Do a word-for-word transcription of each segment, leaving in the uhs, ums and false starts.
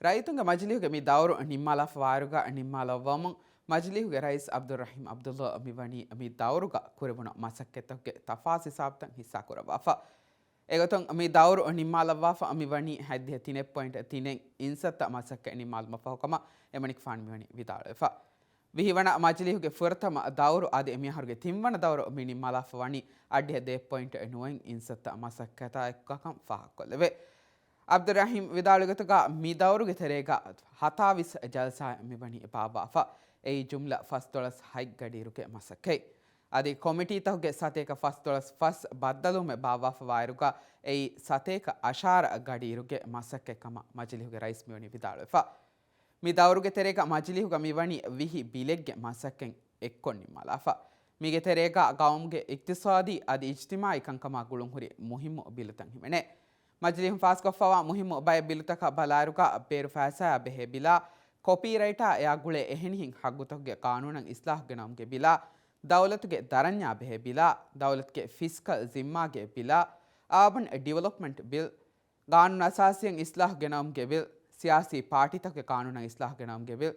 ރައްޔިތުންގެ މަޖިލީހުގެ މި ދައުރު ނިންމާލާފަ ވާއިރުގަ ނިންމާލައްވަމުން މަޖިލީހުގެ ރައީސް ޢަބްދުއްރަޙީމް ޢަބްދުﷲ މިވަނީ މި ދައުރުގަ ކުރެވުނު މަސައްކަތްތަކުގެ ތަފާސް ހިސާބުތައް ހިއްސާކުރައްވާފަ. އެގޮތުން މި ދައުރު ނިންމާލައްވާފަ މިވަނީ ހަތްދިހަ ތިނެއް ޕޮއިންޓް ތިނެއް އިންސައްތަ މަސައްކަތް ނިންމާލުމަށް ފަހު ކަމަށް އެމަނިކުފާނު މިވަނީ ވިދާޅުވެފަ. ވިހިވަނަ މަޖިލީހުގެ ފުރަތަމަ ދައުރު އަދި މިއަހަރުގެ ތިންވަނަ ދައުރު މި ނިންމާލާފަ ވަނީ އައްޑިހަ ދޭއް ޕޮއިންޓް ނުވައިން އިންސައްތަ މަސައްކަތާ އެއްކޮށްކަން ފާހަގަކޮށްލެވޭ. ޢަބްދުއްރަޙީމް ވިދާޅުވިގޮތުގަ މި ދައުރުގެ ތެރޭގަ ހަތާވީސް ޖަލްސާއެއް މިވަނީ ބާއްވާފަ. އެއީ ޖުމްލަ ފަސްދޮޅަސް ހަތް ގަޑިއިރުގެ މަސައްކަތް. އަދި ކޮމިޓީތަކުގެ ސަތޭކަ ފަސްދޮޅަސް ފަސް ބައްދަލުވުމެއް ބާއްވާފަ ވާއިރުގަ އެއީ ސަތޭކަ އަށާރަ ގަޑިއިރުގެ މަސައްކަތް ކަމަށް މަޖިލީހުގެ ރައީސް މިވަނީ ވިދާޅުވެފަ. މި ދައުރުގެ ތެރޭގަ މަޖިލީހުގަ މިވަނީ ވިހި ބިލެއްގެ މަސައްކަތް އެއްކޮށް ނިންމާލާފަ. މީގެ ތެރޭގަ ގައުމުގެ އިޤްތިޞާދީ އަދި އިޖްތިމާޢީ ކަންކަމާ ގުޅުންހުރި މުހިއްމު ބިލުތައް ހިމެނޭ. މަޖިލީހުން ފާސްކޮށްފަވާ މުހިއްމު ބައެއް ބިލުތަކަށް ބަލާއިރުގަ ބޭރު ފައިސާއާ ބެހޭ ބިލާ، ކޮޕީރައިޓާ އެއާ ގުޅޭ އެހެނިހެން ހައްގުތަކުގެ ޤާނޫނަށް އިޞްލާޙު ގެނައުމުގެ ބިލާ، ދައުލަތުގެ ދަރަންޏާ ބެހޭ ބިލާ، ދައުލަތުގެ ފިސްކަލް ޒިންމާގެ ބިލާ، އާބަން ޑިވެލޮޕްމަންޓް ބިލް، ޤާނޫނު އަސާސީއަށް އިޞްލާޙު ގެނައުމުގެ ބިލް، ސިޔާސީ ޕާޓީތަކުގެ ޤާނޫނަށް އިޞްލާޙު ގެނައުމުގެ ބިލް،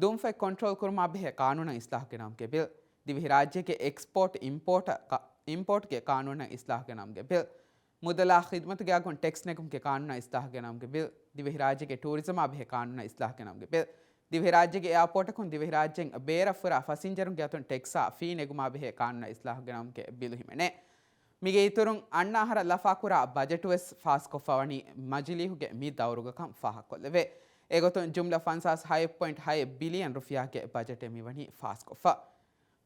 ދުންފަތް ކޮންޓްރޯލް ކުރުމާ ބެހޭ ޤާނޫނަށް އިޞްލާޙު ގެނައުމުގެ ބިލް، ދިވެހިރާއްޖޭގެ އެކްސްޕޯޓް އިމްޕޯޓަށް އިމްޕޯޓްގެ ޤާނޫނަށް އިޞްލާޙު ގެނައުމުގެ ބިލް، މުދަލާ ޚިދްމަތުގެ އަގުން ޓެކްސް ނެގުމުގެ ޤާނޫނަށް އިޞްލާޙު ގެނައުމުގެ ބިލް، ދިވެހިރާއްޖޭގެ ޓޫރިޒަމާ ބެހޭ ޤާނޫނަށް އިޞްލާޙު ގެނައުމުގެ ބިލް، ދިވެހިރާއްޖޭގެ އެއާޕޯޓަކުން ދިވެހިރާއްޖެއިން ބޭރަށް ފުރާ ފަސިންޖަރުންގެ އަތުން ޓެކްސާ ފީ ނެގުމާ ބެހޭ ޤާނޫނަށް އިޞްލާޙު ގެނައުމުގެ ބިލު ހިމެނޭ. މީގެ އިތުރުން އަންނަ އަހަރަށް ލަފާކުރާ ބަޖެޓުވެސް ފާސްކޮށްފަ ވަނީ މަޖިލީހުގެ މި ދައުރުގަކަން ފާހަގަކޮށްލެވޭ. އެގޮތުން ޖުމްލަ ފަންސާސް ހައެއް ޕޮއިންޓް ހައެއް ބިލިއަން ރުފިޔާގެ ބަޖެޓެއް މިވަނީ ފާސްކޮށްފަ.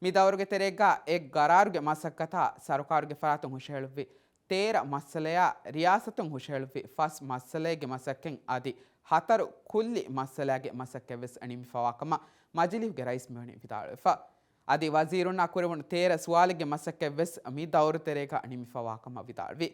މި ދައުރުގެ ތެރޭގަ އެއް ގަރާރުގެ މަސައްކަތާ ސަރުކާރުގެ ފަރާތުން ހުށަހެޅުއްވި ތޭރަ މައްސަލަޔާ، ރިޔާސަތުން ހުށަހެޅުއްވި ފަސް މައްސަލައެއްގެ މަސައްކަތް އަދި ހަތަރު ކުއްލި މައްސަލައިގެ މަސައްކަތްވެސް ނިމިފަވާކަމަށް މަޖިލީހުގެ ރައީސް މިވަނީ ވިދާޅުވެފަ. އަދި ވަޒީރުންނާ ކުރެވުނު ތޭރަ ސުވާލެއްގެ މަސައްކަތްވެސް މި ދައުރު ތެރޭގަ ނިމިފަވާކަމަށް ވިދާޅުވި.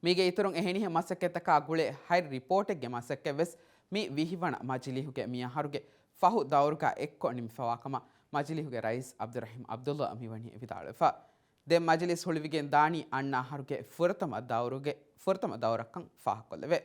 މީގެ އިތުރުން އެހެނިހެން މަސައްކަތްތަކާ ގުޅޭ ހަތް ރިޕޯޓެއްގެ މަސައްކަތްވެސް މި ވިހިވަނަ މަޖިލީހުގެ މިއަހަރުގެ ފަހު ދައުރުގަ އެއްކޮށް ނިމިފަވާކަމަށް މަޖިލީހުގެ ރައީސް ޢަބްދުއްރަޙީމް ޢަބްދުﷲ މިވަނީ ވިދާޅުވެފަ. ދެން މަޖިލީސް ހުޅުވިގެން ދާނީ އަންނަ އަހަރުގެ ފުރަތަމަ ދައުރުގެ، ފުރަތަމަ ދައުރަށްކަން ފާހަގަކޮށްލެވޭ.